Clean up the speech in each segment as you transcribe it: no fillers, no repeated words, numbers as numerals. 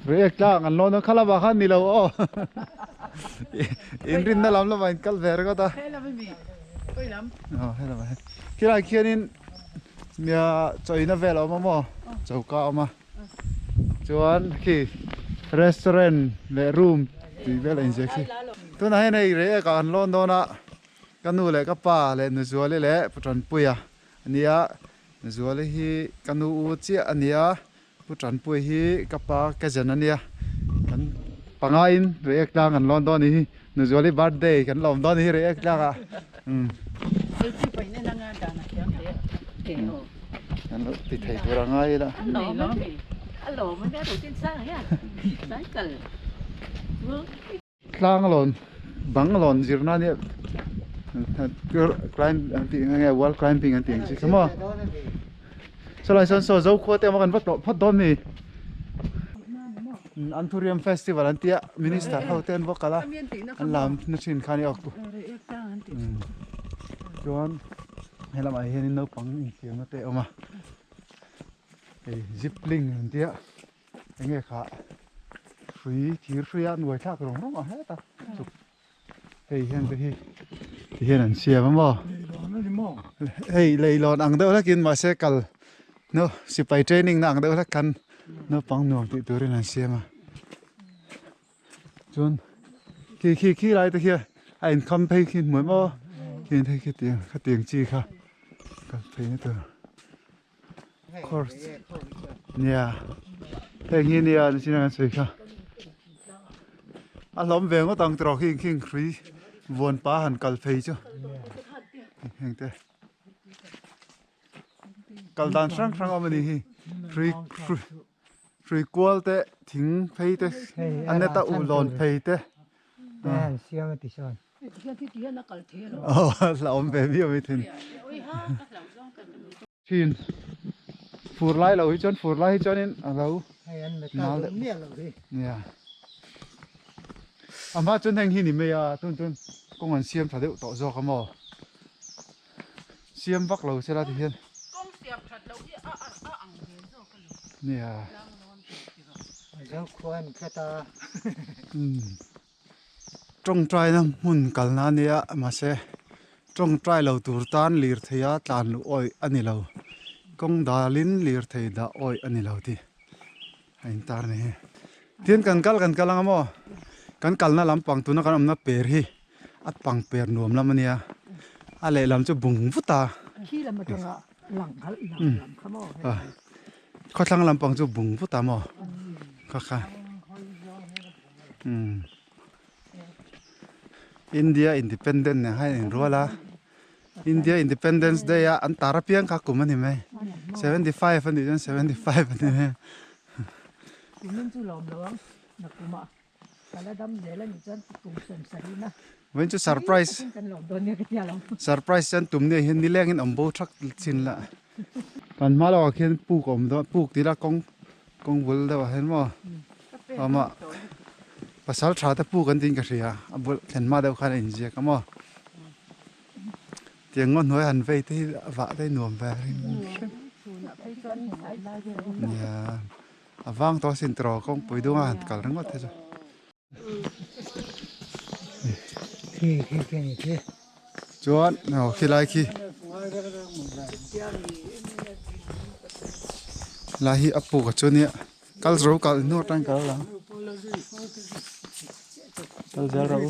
Reiek tlang an lawn a kha lamah khan ni lo aw. Inrinna lam lamah in kal ve ringawt a. He lam hi mi pawi lam. Aw he lamah hian. Khilai khianin nia chawina vel a awm a maw choka a awm a. Chuan khi restaurant leh room tih vel a inziak khi. Tunah hian hei reiek ah an lawn dawn a ka nu leh ka pa leh Nuzuali leh Pu Tanpuia a nia. Nuzuali hi ka nu u chiah a nia. Pu Tanpuia hi ka pa cousin a nia kan pangaiin Reiek tlang an lawn dawn a ni hi Nuzuali birthday kan lawm dawn a ni hi Reiek tlangah umm kan lo ti thei tur a ngai ila. Tlang lawn bang lawn zirna ania climb an tih nge wall climbing an tih ang chi kha maw sawlai sawn saw zokhua te awm a kan va tlawh phawt dawn a ni Anthurium festival an tia minister ho te an va kal a an lam na thin kha a ni awk chuan helamah hianin naupang infiamna te a awm a hei zipling an tia. Enge kha hrui thir hrui a nuai thlak rawng rawng a heta chuk hei hian te hi ti hian an siam a maw hei leilawn ang deuh hlakin mahse kal no sipai training na ang deuh hlek khan naupang nuam tih turin an siam a chuan khi khi khi lai te khian a inkham phei khi hmuh maw khi thei khitiang khatiang chi kha kal phei na tur. Course nia heng hi nia ni chin a kan sawi kha a hlawm ve ngawt ang tawh khi khing hrui vawn pa han kal phei chu heng te kal dan hrang hrang a awm a ni hi hrui hrui kual te thing phei te a net a uh lawn phei te. Hlauhawm ve viau mai thin. Thin fur lai lo hi chuan fur lai hi chuanin a lo nal deuh nia a hma chuan heng hi ni mai a tun chuan kawng an siam tha deuh tawh zawk a maw siam vak lo sela ti hian nia Tawngtaina hmun kalna a nia mahse tawngtai lo tur tan lirthei a tlan luh awih a ni lo kawng dalin lirthei dah awih a ni lo tih a intar a ni hi tin kan kal kan kal anga maw kan kalna lampang tuna kan awmna per hi a pang per nuam lam a nia a lehlam chu bung vut a khawthlang lampang chu bung vut a maw kha kha. India Independent nen khan in rual a India Independence Day a an tar apiang kha kum a ni mai 75 a nih chuan 75 a ni mai vawiin chu surprise surprise chuan tum nia hian nilengin awm bo thak chin la kan hma lawkah khian puk a awm dawn puk tih ila kawng kawng bul deuhah hian maw Amah pasal tha te puk an tiin ka hria a bul thlen hma deuh khan a inziak a maw tiang ngaw hnuai han vei te hi a vah te hi nuam ve ring hrim nia a vang tawh asin tiraw kawngpui dunga han kal ringawt te chu. Chuan aw khilai khi lai hi a puk a chu nia kal zo kal hnu atang kal ang kal zel rawh u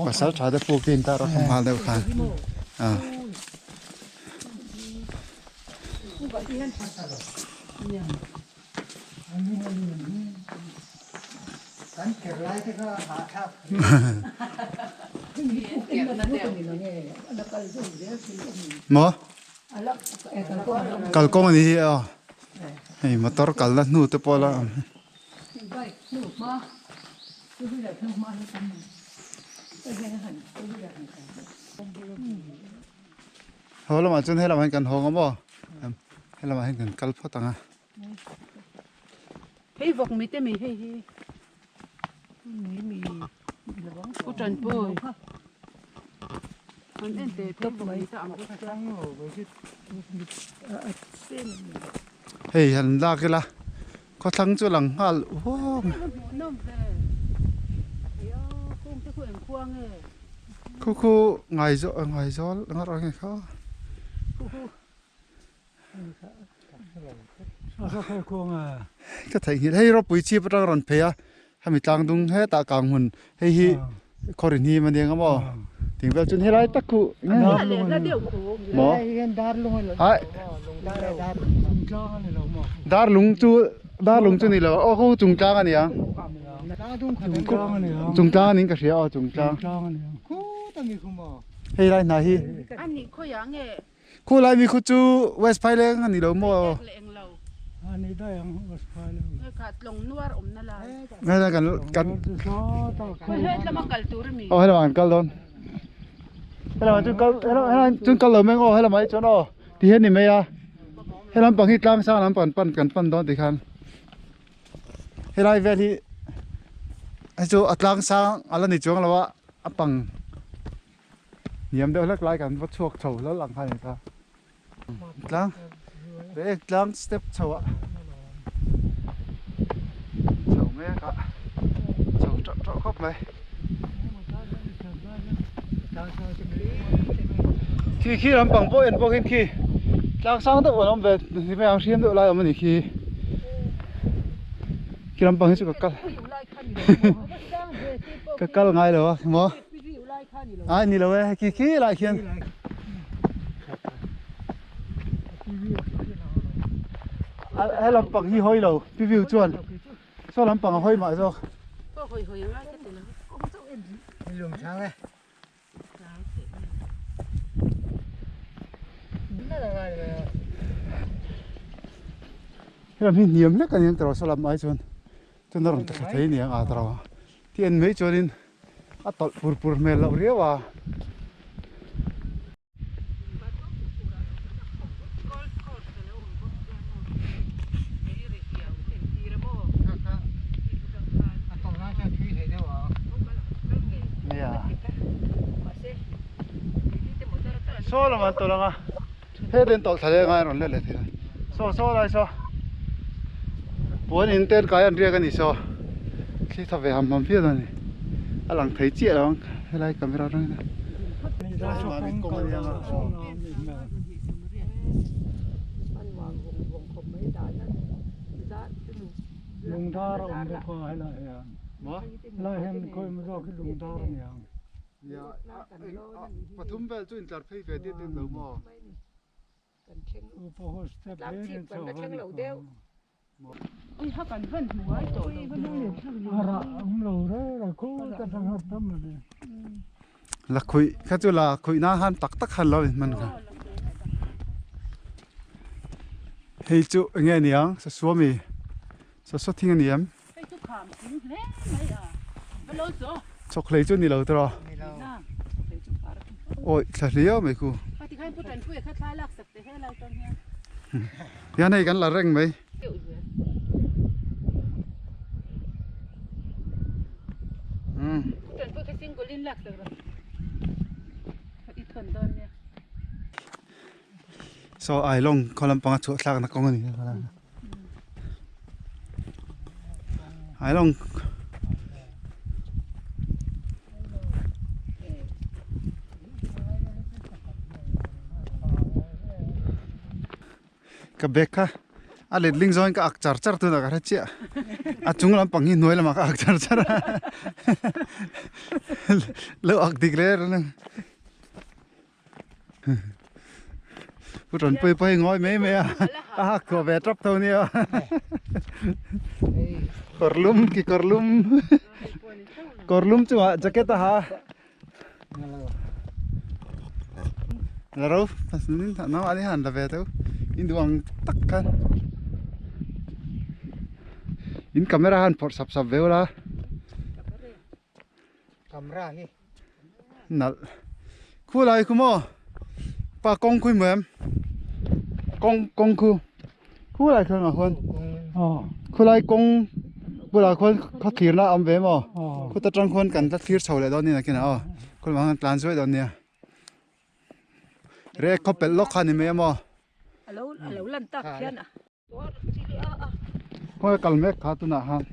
pasal tha te puk te in tar a khaw nghal deuh khan ah. Maw kalkawng a ni hi aw hei motor kalna hnu te pawh la awm hi. Haw lamah chuan helamah hian kan hawng a maw helamah hian kan kal phawt ang a. Hei vawk mi te mi hei hi u tanpui an en teh phei vawk mi te ang hei han lak ila. Khawthlang chu lang nghal uang. Khu khu ngai ngai zawl ngar ang e kha. Ka theihnghilh hei ropui chhip atang rawn phei a hemi tlang dung hetah kang hmun hei hi khawrin hi a nia maw ting vel chuan helai tak khu maw hai dar lung chu dar lung chu ni lo aw khu chung tlang a nia chung tlang a niin ka hria aw chung tlang hei lai hna hi. Khu lai mi khu chu West Phaileng a ni lo maw? Kan kan Aw helama kan kal dawn. Helama chu kal helama chuan kal lo meng aw helama hi chuan aw ti hian ni mai a. Helam pang hi tlang sang lam pan pan kan pan dawn ti khan. Helai vel hi hei chu a tlang sang a la ni chuang lo a a pang Hniam deuh hlek lai kan va chhuak chho hlawlh ang kha ni ta. Tlang leh tlang step chho ah chho mek a chho teuh teuh khawp mai. Khi khi lampang pawh en pawh khin khi tlang sang deuh an awm ve ni mai ang hriam deuh lai a awm a ni khi. Khi lampang hi chu ka kal ka kal ngai lo a maw. Ai ni lo e khi khi lai khian he lampang hi hawi lo pi view chuan saw lampang a hawi mah zawk helam hi hniam hlek a ni ang tiraw saw lam ai chuan chuan a rawn ta thla thei a ni ang a tiraw ti en mai chuanin a tawlh pur pur hmel loh riau a. Saw lamah an tawlh ang a heta in tawlh thla leh angai a rawn let leh thei a saw saw lai saw puan in ten kai an riak a ni saw thli tha ve ham ham viau dawn a ni a lang thei chiah lo ang helai camera atangin Lungdar a awm bawk a helai hian helai hian khawi emaw zawk hi lungdar a ni ang. Pathum vel chu intlar phei ve diat diat lo maw? La khuih kha chu la khuih na han tak tak han lo in hman kha. Hei chu enge niang sasuami sasua thing a ni em? Chawkhlei chu ni lo tawh a. Awi thla hliau mai khu. Hian hei kan la reng mai. Saw Ailawng khaw lampanga chhuah thlakna kawng a ni. Ailawng ka bag kha a letling zawngin ka ak char char tunah ka hre chiah a chung lampang hi hnuai lamah ka ak char char a lo ak dik leh reng Pu Tanpui pawh hi ngawi mai mai a a hak chhuah ve tap tho nia kawr lum ki kawr lum kawr lum chungah jacket a ha la ro nangmah ni han la ve tho in duh ang tak khan in camera han phawrh sap sap ve ula camera hi nalh khulai khu maw pa kawng khu i hmu em kawng kawng khu khulai khan ah khuan khulai kawng bulah khuan khaw thlir na a awm ve maw khuta tang khuan kan la thlir chho leh dawn a ni nakinah aw khawlai ah khan tlan zuai dawn nia rek khaw pelh lawk kha a ni mai a maw. Khawnge kal mek kha tunah khan.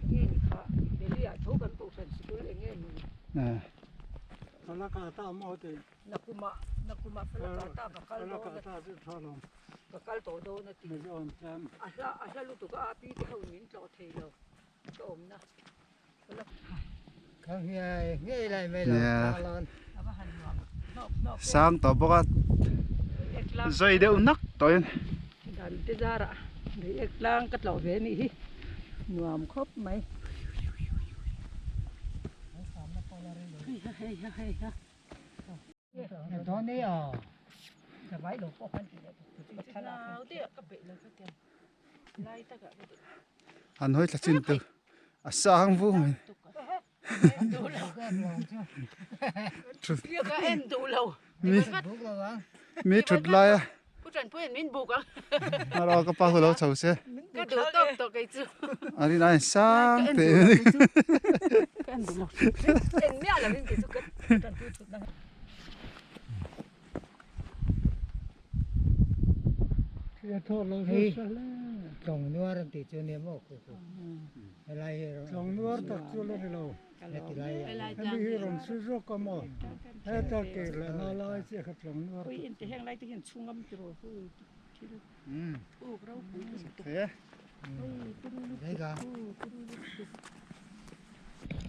Sang tawh bawk a zai deuh nak tawh in. Dan te zarah reiek tlang ka tlawh ve anih hi nuam khawp mai. An hawi thla chin tu a sang vu mai. Mi thut lai a. Hmarau ka pa hu lo chho se. A rin ai sang teh a ni.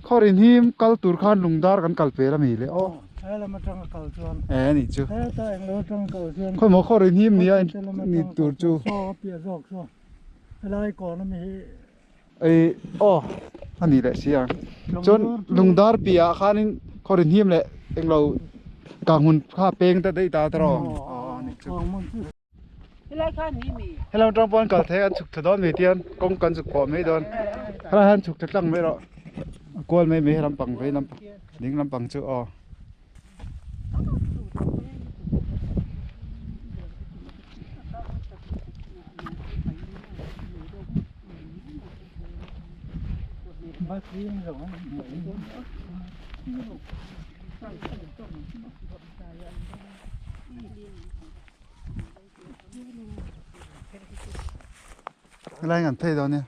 Khaw rin hi kal tur khan lungdar kan kal pel a mi le aw. E a nih chu. Khawi maw khaw rin him nia ni tur chu. Ei aw a ni leh si ang. Chuan lungdar piahah khanin khaw rin him leh englo kanghmun kha peng ta daih ta tawh. Aw a nih chu. Helai atang pawh an kal thei a an chhuk thla dawn mai tian kawng kan chhuk pawh mai dawn helai hian chhuk thla tlang mai rawh a kual mai mai lampang vei lampang ding lampang chu aw. Helai an phei dawn nia.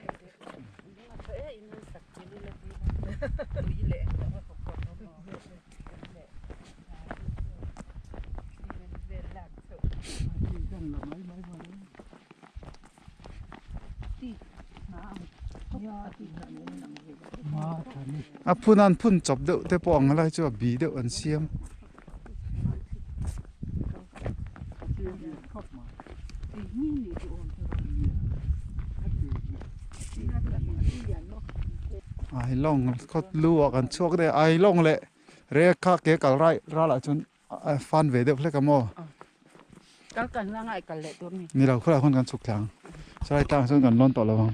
A phun an phun chawp deuh te pawh ang helai chu a bi deuh an siam. Ailawng khaw lu ah kan chhuak daih a Ailawng leh rek kha ke kal rai ralah chuan a fan ve deuh hlek a maw ni lo khawlaiah khawn kan chhuk thla ang sailai tlang ah chuan kan lawn tawh lo ang.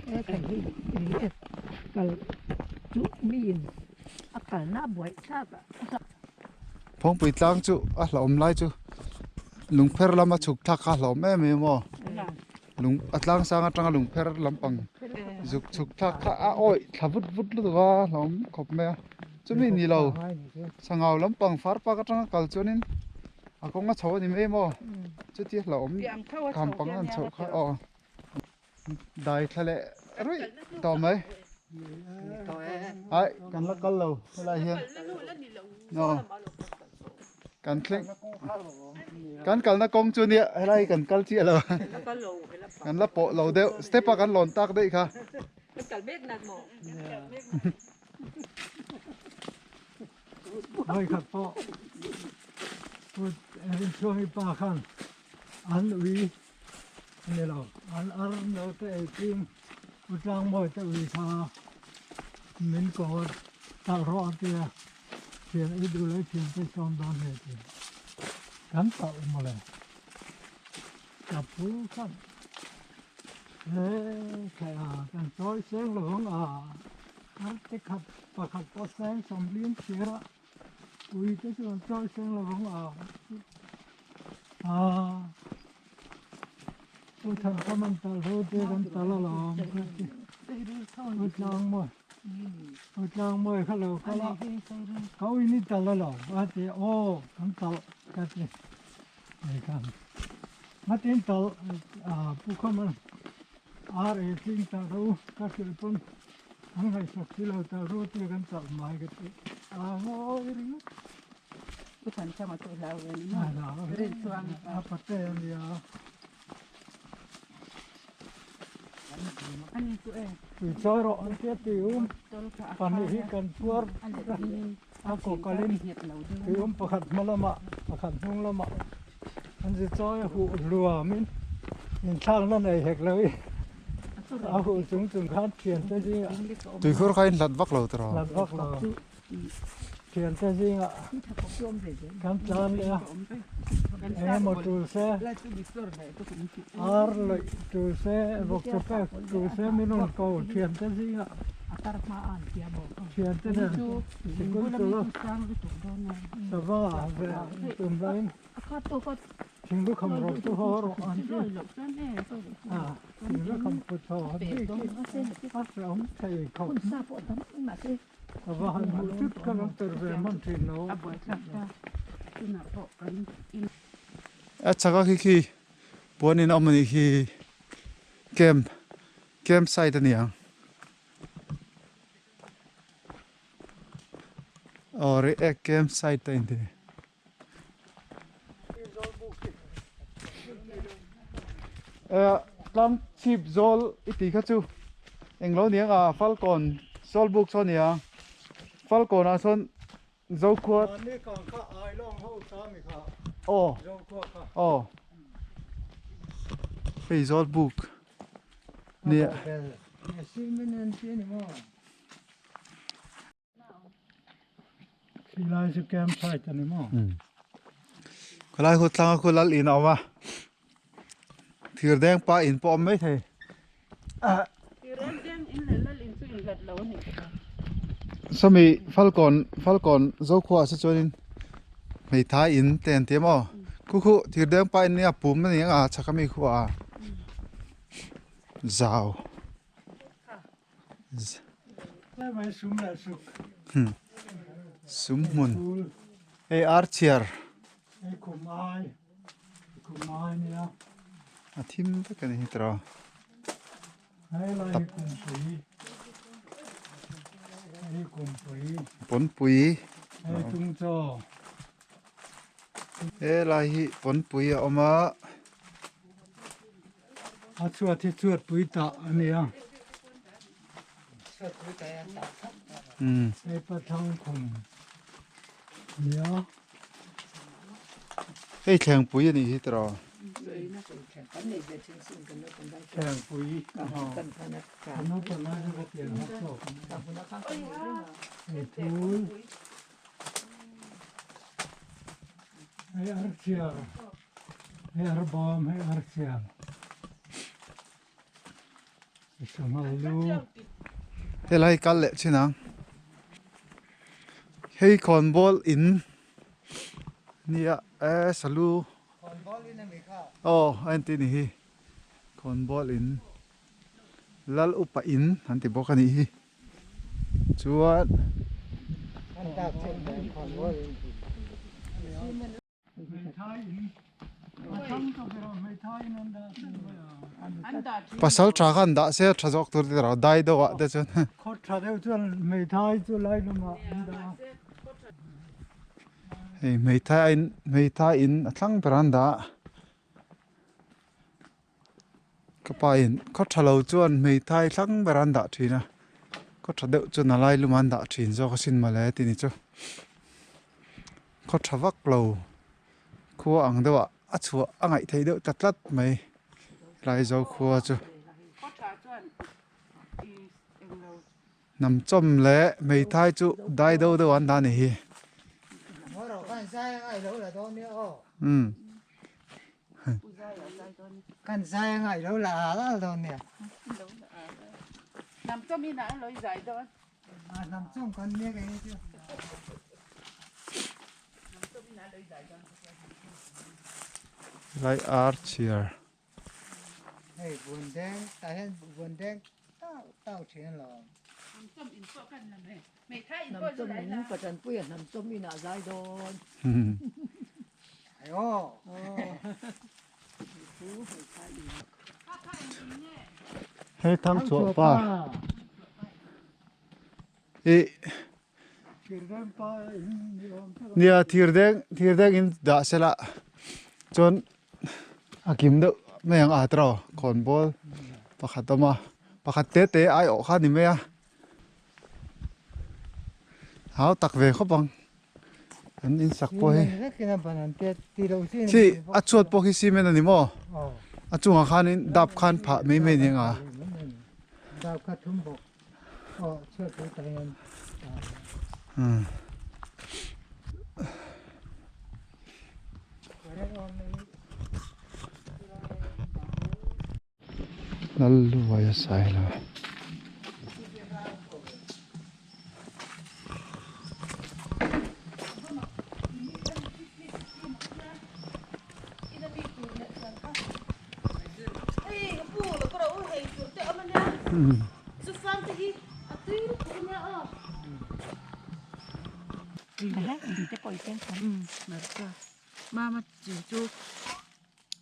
Phawngpui tlang chu a hlauhawm lai chu lungpher lama chhuk thlak kha a hlauhawm em em aw lung a tlang sang atanga lungpher lampang zuk chhuk thlak kha a awih thla vut vut lutuk a hlauhawm khawp mai a chumi ni lo sangau lampang far pak atanga kal chuanin a kawng a chho a ni mai em aw chutia hlauhawm kham pang an chhoh kha aw. Dai thla leh ruih tawh mai. Ai kan la kal lo helai hian. No. Kan thleng kan kalna kawng chu nia helai kan kal chiah lo. Kan la pawh lo deuh step a kan lawn tak daih kha. Hoi khat pawh Rinchhuangi pa khan an ui Ni lo, an ar no te ei ching u tlang mawi te ui kha min ko talh rawh a tia, thian ei duh leh thian te sawm dawn hmel ti. Kan talh mawle, ka pu khan he khaih a kan chawi seng lo ang a, ar te khat pakhat pawh seng sawmlim chhiar a, ui te chu an chawi seng lo ang a, aa. U than kha man tal ho te kan tal alawm ka ti u tlang mawi u tlang mawi kha lo kal a ka ui ni tal alawm a ti aw kan tal ka ti ni khan ngatin tal a pu kha man Ar ei ching ta ro ka hrilh pawn an ngaihsak si lo ta ro te kan chak mai ka ti a ngawi ringawt. U Thanchama chu hlau ve ni maw? Rinchuang a pate a nia. Tui chawi rawh an tia tui um pahnih hi kan puar a kaw kalin tui um pakhat hma lamah pakhat hnung lamah an zi chawi a huh hluamin inthlakna nei hek lo i a huh chung chung khan thiante zingah Tuikhur kha in hlat vak lo tiraw? Hlat vak lo. Thiante zingah kan tlan leh a, engemaw tul se, ar lawih tul se, vawk chaw pek tul se min rawn ko thiante zingah thiante nen sikul tul a sava ve tum laiin Thinglukham rawh chu haw rawh an ti a, thinglukham put haw an bik hi a hrehawm thei khawp. Ka va han hmuh thut kha kan per ve hman thin lo. A chak a khi khi puan in a awm a nih khi camp camp site a ni ang. Aw Reiek camp site a inti. Tlang chhip zawl i tih kha chu englo niang a falkawn sawl buk saw nia falkawn ah sawn zokhua aw aw hei zawl buk nia. Khilai chu camp site a ni maw? Khawlai khu thlanga khu lal in a awm a, thir deng pa in pawh a awm mai thei. Thir deng in leh lal in chu inhlat lo a nih kha. Sawmi Falkawn Falkawn Zokhua ah saw chuanin hmeithai in te an ti a maw? Khu khu thir deng pa in nia pum a ni ang a chhak ami khu a zau. Sum hmun hei ar chhiar a thim vek a ni hi tiraw pawnpui helai hi pawnpui a awm a. A chhuat hi chhuat pui tah a ni a. Hei pathang khum a ni a. Hei thlengpui a nih hi tiraw. Thlengpui a naupang lai chu ka pian hawk zawk. Hei thul. Hei archhiar. Hei arbawm, hei arsial. Sanghal lu. Helai kal leh chin ang. Hei khawnbawl in nia e salu. Khawnbawl in ami kha? Aw a entir ni hi. Khawnbawl in lal upa in an ti bawk a nih hi. Chuan Pasal tha khan dah se tha zawk tur te ro dai deuh ah te chuan. Khaw tha deuh chuan hmeithai chu lai lamah an dah a. Hei hmeithai a in hmeithai in a thlang ber an dah a. Ka pa in khaw tha lo chuan hmeithai thlang ber an dah thin a. Khaw tha deuh chuan a lai lumah an dah thin zawk asin mawle ti ni chu. Khaw tha vak lo khua ang deuh ah a chhuah a ngaih theih deuh ta tlat mai helai zo khua chu hnam chawm leh hmeithai chu dai deuh deuh an dah a ni hi umm. Lai ar chhiar. Hei Thangchhuah pa ih nia thirdeng thirdeng in dah sela chuan a kim deuh mai ang a tiraw khawnbawl pakhat a awm a pakhat te te aiawh kha a ni mai a hau tak ve khawp ang. An in sak pawh hi Chi a chhuat pawh khi cement a ni maw? A chungah khanin dap khan phah mai mai ni anga. Lalluaia Sailo.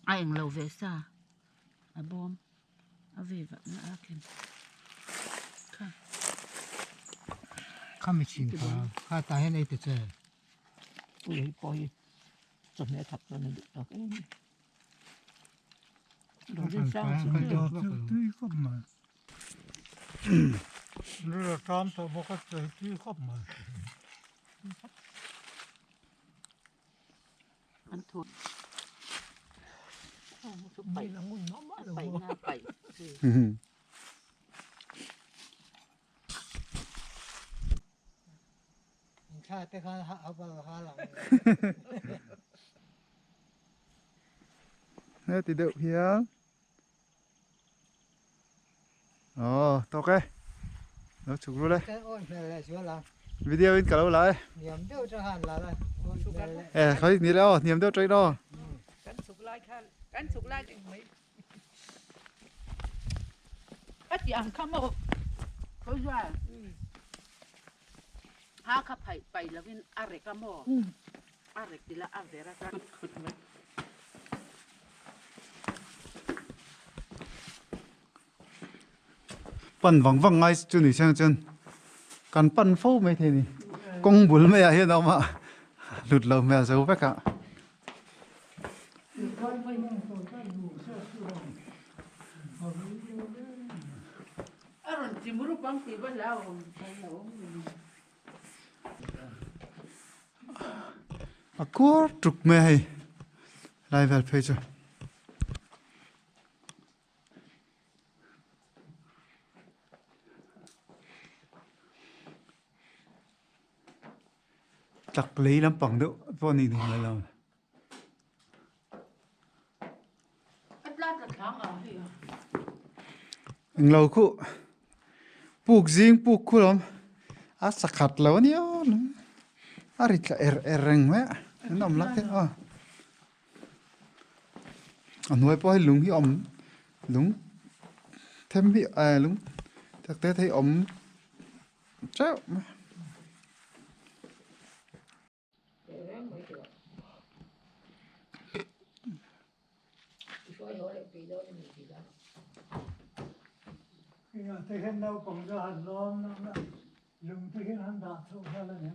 A englo ve sa. A bawm a vei vat na a khen kha. Kha mi chin kha kha tah hian ei ta che. Ui hei pawh hi chawhmeh a thak chuan a duh tawk em a ni. Rawlin sang chu tui khawp mai. Ril a tam tawh bawk a tui khawp mai. An thu pai pai na pai chi. Thla te khan a bal kha lang. He ti deuh hian Ồ, tawk e. Lo chhuk ru le. Video in ka lo la e. E, khoi ni le o, niam deuh trai no. Kan chhuk lai khan, kan chhuk lai ding mai. A ti ang kha maw. Khoi zua. Ha kha phai pai lovin a rek a maw. A rek tila a vera ta khut mai. Pan vang vang ngai chu ni chiang chuan kan pan fo mai thei a ni kawng bul maiah hian a awm a hlut lo hmel zo vek a. A kuar tuk mai a hei lai vel phei chu. Tlak lei lampang deuh pawh a nih duh hmel lo. Englo khuh puk zing puk khu lawm a sakhat lo a nia a ri tla er er reng mai a an awm lai te aw a hnuai pawh hei lung hi a awm lung them hi eh lung tak te te hi a awm teuh mai. Te hian naupang chu han lawm a lung te hian han dah chhoh nghal a ni a.